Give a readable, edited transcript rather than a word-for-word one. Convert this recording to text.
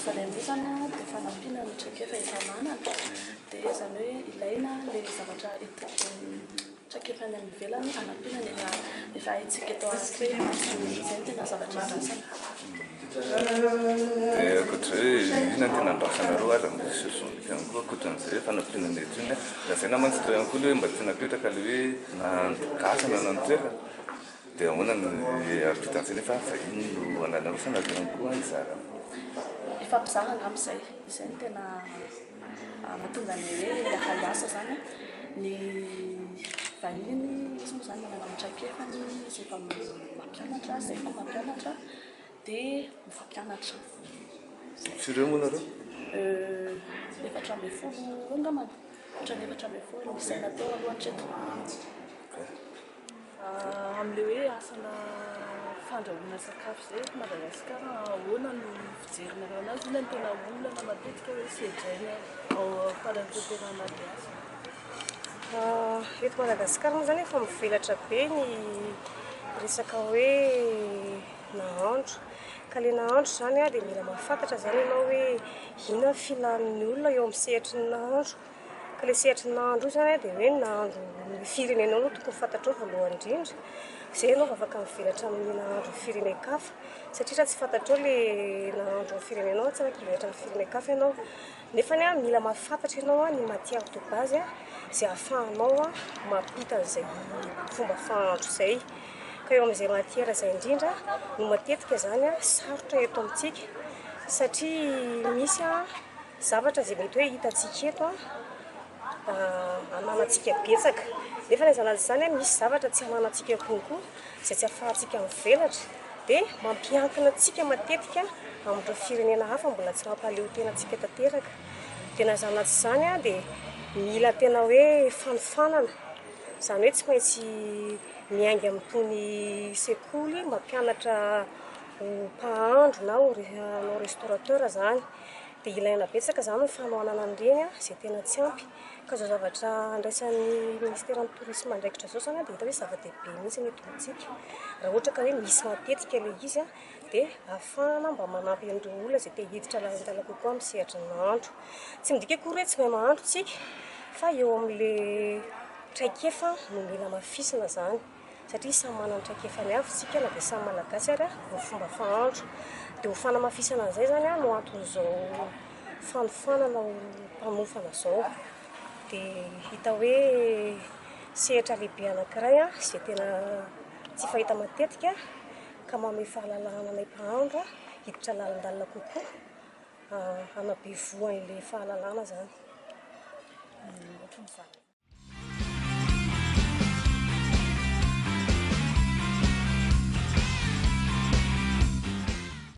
Andrasanay amin'io izany dia fanampiana ny traikefa efa ananana. Dia izany hoe ilaina ilay zavatra traikefa any ivelany hanampiana ny efa haintsika eto an-toerana. Izay no tena zavatra andrasana. Dia ankoatra izay hoe inona no tena andrasanareo ary amin'ny solution ihany koa ankoatran'izay hoe fanampiana ny eto iny. Lazaina mantsy teo ihany koa ilay hoe mba tsy napetraka ilay hoe nahandro gasy na nahandro toerana. Dia ahoana no hahavitan'izay nefa vahiny no anananao sa nareo ihany koa hizara? Hifampizara angamba izay. Izay no tena mahatonga ny hoe hiara-hiasa izany. Ny vahiny izy moa izany manana ny traikefany, izy efa mampianatra, izay efa mampianatra dia mifampianatra. Firy eo moa nareo? 14 eo angambany. Ohatran'ny 14 no isaina teo aloha hatreto. Amin'ilay hoe asana fandrahoana sakafo izay eto Madagasikara, ahoana no fijerinareo anazy? Inona no tena olana matetika hoe sedraina ao am-panatanterahana ilay asa? Eto Madagasikara moa izany efa mivelatra be ny resaka hoe nahandro. Ka ilay nahandro izany dia mila mahafantatra izany ianao hoe inona ny filan'ny olona eo amin'ny sehatry ny nahandro. Ka ilay sehatry ny nahandro io izany dia hoe ny nahandro ny firenenao aloha tokony fantatrao voalohany indrindra. Izay ianao vao afaka mivelatra amin'ny nahandro ny firenen-kafa. Satria raha tsy fantatrao ilay nahandro ny firenenao, tsy afaka hivelatra amin'ny firenen-kafa ianao. Nefany mila mahafantatra ianao ny matière de base izay ahafahanao mampita an'izay fomba fahandro izay. Ka eo amin'izay matière izay indrindra no matetika izany sarotra eto amintsika satria misy zavatra izay mety hoe hitantsika eto ananantsika betsaka. Nefa na izany na izany misy zavatra tsy ananantsika konkoa izay tsy ahafahantsika mivelatra dia mampiankina antsika matetika amin'ireo firenena hafa mbola tsy mampahaleo tena antsika tanteraka. Dia na izany na tsy izany dia mila tena hoe fanofanana, izany hoe tsy maintsy miainga amin'itony sekoly mampianatra ho mpahandro na ho hanao restaurateur izany. Dia ilaina betsaka izany ny fanohanana an'ireny izay tena tsy ampy. Ka izao zavatra andraisan'ny ministeran'ny tourisme andraikitra izao izany dia hita hoe zava-dehibe mihitsy eto amintsika. Raha ohatra ka hoe misy matetika ilay izy dia ahafahana mba manampy an'ireo olona izay te hiditra lalindalina kokoa amin'ny sehatry ny nahandro. Tsy midika akory hoe tsy mahay mahandro isika fa eo amin'ilay traikefa no mila hamafisina izany. Satria samy manana ny traikefany avy isika na dia samy Malagasy ary ny fomba fahandro. Dia ho fanamafisana an'izay izany no anton'izao fanofanana ho mpanofana izao. Dia hita hoe sehatra lehibe anankiray izay tena tsy fahita matetika ka manome fahalalahana anay mpahandro hiditra lalindalina kokoa hanabe voa an'ilay fahalalana izany. Ohatran'izany.